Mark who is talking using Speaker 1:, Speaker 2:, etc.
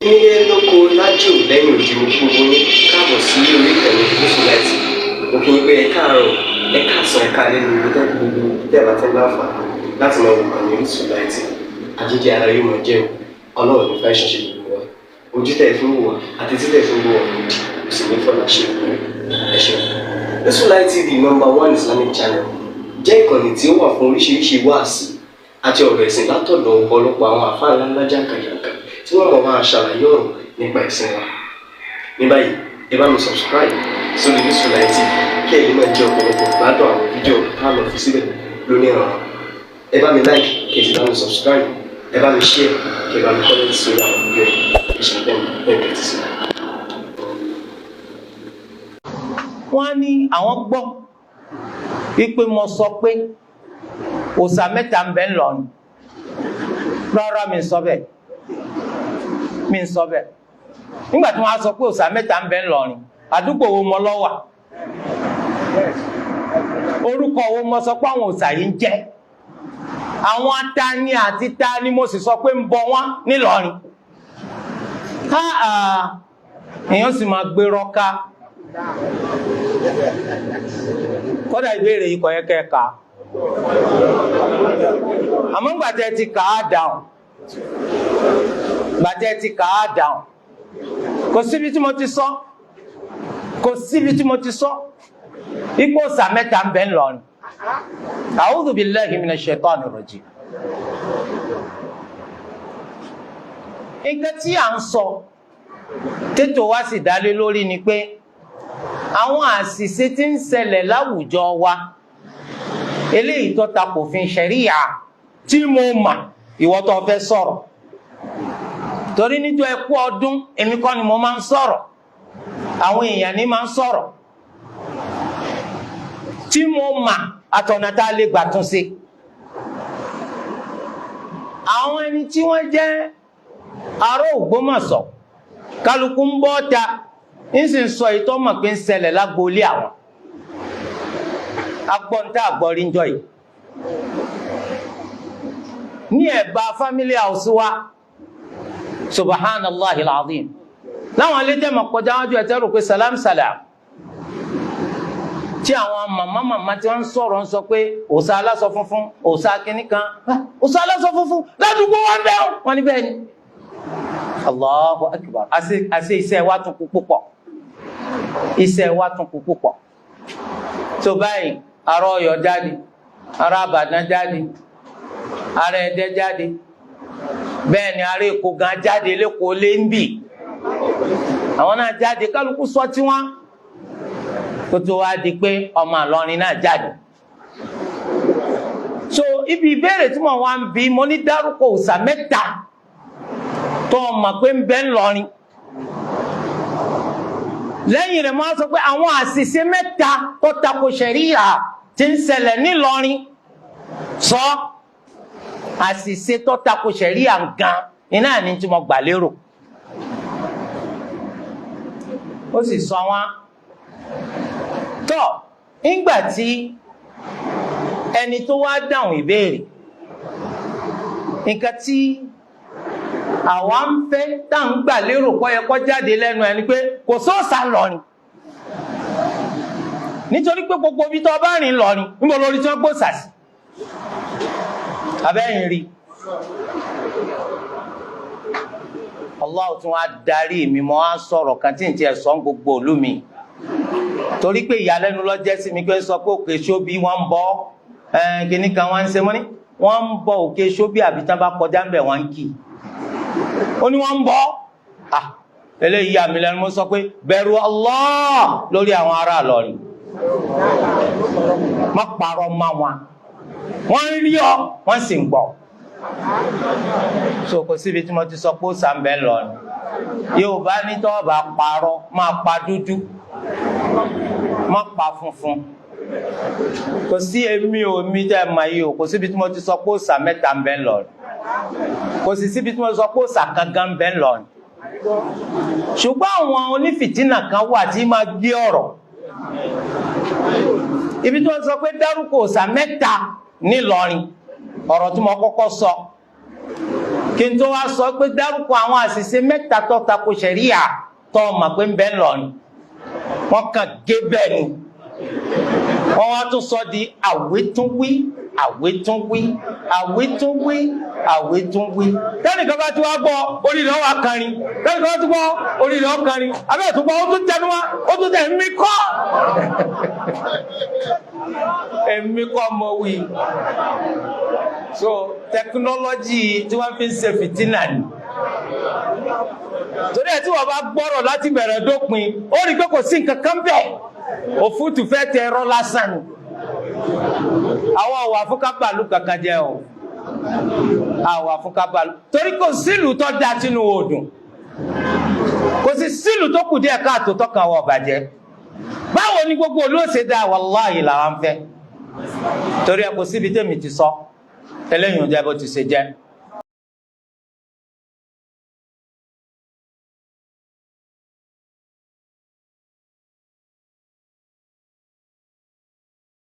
Speaker 1: Nílé lóko lájò lẹ́yìn odi, mo kí gbogbo yín káàbọ̀ sí orí ìkànnì Gúúsù Láìtì. Mo kí yín pé ẹ káàárọ̀, ẹ káàsán, ẹ káalẹ́ ní ibi tẹ́ gbogbo tẹ́ bá tẹ́ láǹfààní láti máa wò kàn ní Orísun Láìtì. Àjíjẹ ara yóò máa jẹun. Ọlọ́run ní fẹ́ ṣẹṣẹ gbogbo wa. Ojú tẹ́ fi ń wò wá àti tí tẹ́ fi ń wò wá lòdì kò sì ní fọlá ṣe ìpínlẹ̀. Ẹ ṣeun. Orísun Light TV, number one Islamic channel, jẹ́ ìkànnì tí ó wà fún oríṣiríṣi wáàsí àti ọ̀rọ̀ ẹ̀sìn látọ̀dọ̀ ọ̀pọ̀lọpọ̀ àwọn àfáà ńláńlá jàǹkàjàǹkà tí wọ́n mọ̀ máa ṣàlàyé ọ̀rọ̀ nípa ẹ̀sìn wa. Ní báyìí, ẹ bá mi subscribe sórí Orísun Light TV kí ẹ lè máa jẹ ọ̀pọ̀lọpọ̀ gbádùn àwọn fídíò tá a lọ fi síbẹ̀ lónìí ọ̀rọ̀. Ẹ bá mi like, kí ẹ sì bá mi subscribe, ẹ bá mi share, kí ẹ bá mi comment sórí àwọn fídíò yìí. Ẹ ṣe bẹ́ẹ̀ bẹ́ẹ̀ tẹ́tí sí.
Speaker 2: Wọ́n á ní àwọn gbọ́ wípé mo sọ pé òòṣà mẹ́ta ń bẹ ńlọrin. Rárá, mi ń sọ bẹ́ẹ̀, mi ń sọ bẹ́ẹ̀. Nígbà tí wọ́n á sọ pé òòṣà mẹ́ta ń bẹ ńlọrin, àdúgbò wo mo lọ wà? Orúkọ wo mo sọ pé àwọn òòṣà yìí ń jẹ́? Àwọn tani àti tani mo sì sọ pé ń bọ wọ́n nílọrin? Ká èèyàn sì máa gbé rọ́ká. Kódà ìbéèrè yìí kò yẹ kẹ́ ẹ kà á, àmọ́ gbàtẹ́ ti kà á dáhùn, gbàtẹ́ ti kà á dáhùn, kò síbi tí mo ti sọ, kò síbi tí mo ti sọ ipò òòṣà mẹ́ta ń bẹ ńlọrin. A'udhu billahi minash shaitani rajim. Nǹkan tí à ń sọ tètò wá sì dálé lórí ni pé àwọn àṣìṣe tí ń ṣẹlẹ̀ láwùjọ wa, eléyìí tó takò fin ṣẹ̀ríyà tí mo mà, ìwọ tó fẹ́ sọ̀rọ̀, torí níjọ́ ẹkú ọdún, èmi kọ́ ni mo máa ń sọ̀rọ̀, àwọn èèyàn ní máa ń sọ̀rọ̀ tí mo mà àtọ̀nà tá a lè gbà tún ṣe. Àwọn ẹni tí wọ́n jẹ́ ará Ògbómọ̀ṣọ́, kálukú ń bọ́ ta ń sì ń sọ ìtọ́ mọ̀ pé ń ṣẹlẹ̀ lágboolé àwọn agbọ́ntà àgbọ̀rí ń jọ yìí ní ẹ̀bá family house wa. Subhanallahi alazim. Láwọn ilé tẹ́mọ̀ kọjá wájú ẹ̀ tẹ́rù pé salam salam, tí àwọn màmá màmá tí wọ́n ń sọ̀rọ̀ ń sọ pé òòṣà aláṣọ funfun, òòṣà kìíní kan, òòṣà aláṣọ funfun ládùúgbò wọn bẹ́ẹ̀, wọ́n ní bẹ́ẹ̀ ni. Allahu akbar. Àṣẹ iṣẹ́ wa tún kú púpọ̀, iṣẹ́ wa tún kú púpọ̀. Tó báyìí, ará Ọ̀yọ́ jáde, ará Ìbàdàn jáde, ará Ẹdẹ jáde, bẹ́ẹ̀ ni ará Èkó gan jáde, lẹ́kọ̀ọ́ lé ń bì, àwọn náà jáde, kálukú sọ tiwọn, kó tó wá di pé ọmọ Ìlọrin náà jáde. So ibi ìbéèrè tí mo wá ń bi, mo ní dárúkọ òòṣà mẹ́ta tó o mọ̀ pé ń bẹ ńlọrin. Lẹ́yìn rẹ̀, mo á sọ pé àwọn àṣìṣe mẹ́ta tó tako ṣẹ̀ríyà tí ń ṣẹlẹ̀ nílọrin. Sọ àṣìṣe tó tako ṣẹ̀ríyà gan iná ní tí mo gbà lérò. Ó sì sọ wọn tọ́. Nígbà tí ẹni tó wá dáhùn ìbéèrè, nǹkan tí àwa ń fẹ́ tá ń gbà lérò kọ́ yẹ kó jáde lẹ́nu ẹni pé kò sóòsà lọ́rin, nítorí pé gbogbo ibi tó bá rìn lọ́rin, níbo lórí tí wọ́n gbòòsà sí abẹ́yìn rí. Allah tún wá darí mi, mo á sọ̀rọ̀ kan tí n tiẹ̀ sọ gbogbo ìlú mi, torí pé ìyàlẹ́nu ló jẹ́ sí mi pé ń sọ pé òkè sóbì wọ́n ń bọ́ kíní kan wọ́n ń ṣe. Mọ́ ní wọ́n ń bọ òkè sóbì, àbí tán bá kọjá ń bẹ̀ wọ́n ń kì í. Ó ní wọ́n ń bọ́. Ah, eléyìí yà mí lẹ́nu. Mo sọ pé bẹ̀rù Allah lórí àwọn ará Ìlọrin, má parọ́ má wọn, wọ́n ń rí ọ, wọ́n sì ń gbọ́. So kò síbi tí mo ti sọ pé ó sàmbẹ́ lọ ni. Yorùbá ní tọ́ bá parọ́, máa pa dúdú, má pa funfun. Kò sí èmi ò mi tẹ́ ẹ máa yí o. Kò síbi tí mo ti sọ pé òòṣà mẹ́ta ń bẹ lọ ni. Kò sì síbi tí mo sọ pé òòṣà kankan ń bẹ lọ ni. Ṣùgbọ́n àwọn onífìtínà kan wà tí máa gbé ọ̀rọ̀ ibi tí wọ́n sọ pé dárúkọ òòṣà mẹ́ta nílọrin. Ọ̀rọ̀ tí mo kọ́kọ́ sọ, Kí n tó wá sọ pé dárúkọ àwọn àṣìṣe mẹ́ta tó tako ṣẹ̀ríà tó mọ̀ pé ń bẹ lọ ni, wọ́n kàn gé bẹ́ẹ̀ ni, wọ́n wá tún sọ di àwítúnwí, àwítúnwí, àwítúnwí, àwítúnwí. Tẹ́nìkan bá ti wá gbọ́, orí rẹ̀ wá kẹrin. Tẹ́nìkan bá ti gbọ́, orí rẹ̀ wá kẹrin. Abẹ́rẹ́ tó gbọ́, ó tún tẹnu wá, ó tún tẹ̀ mí kọ́. Èmi kọ́ mọ wí. So technology tí wọ́n fi ń ṣe fìtínà ni. Torí ẹ̀ tí wọ́n bá gbọ́rọ̀ láti bẹ̀rẹ̀ dópin, ó rí i pé kò sí nǹkan kan bẹ́ẹ̀. Òfútù fẹ́ tẹ ẹ̀rọ lásán ni. Àwọn àwà fún kábàlù kankan jẹ́ o, àwà fún kábàlù, torí kò sílùú tó da tínú òdùn, kò sí sílùú tó kù díẹ̀ káàtó tọkàn wọ bàjẹ́. Báwo ni gbogbo olóòṣè dá? Wàláhì làwọn fẹ́. Torí ẹ kò síbi tèmi ti sọ eléyìí, oúnjẹ bó ti ṣe jẹ́.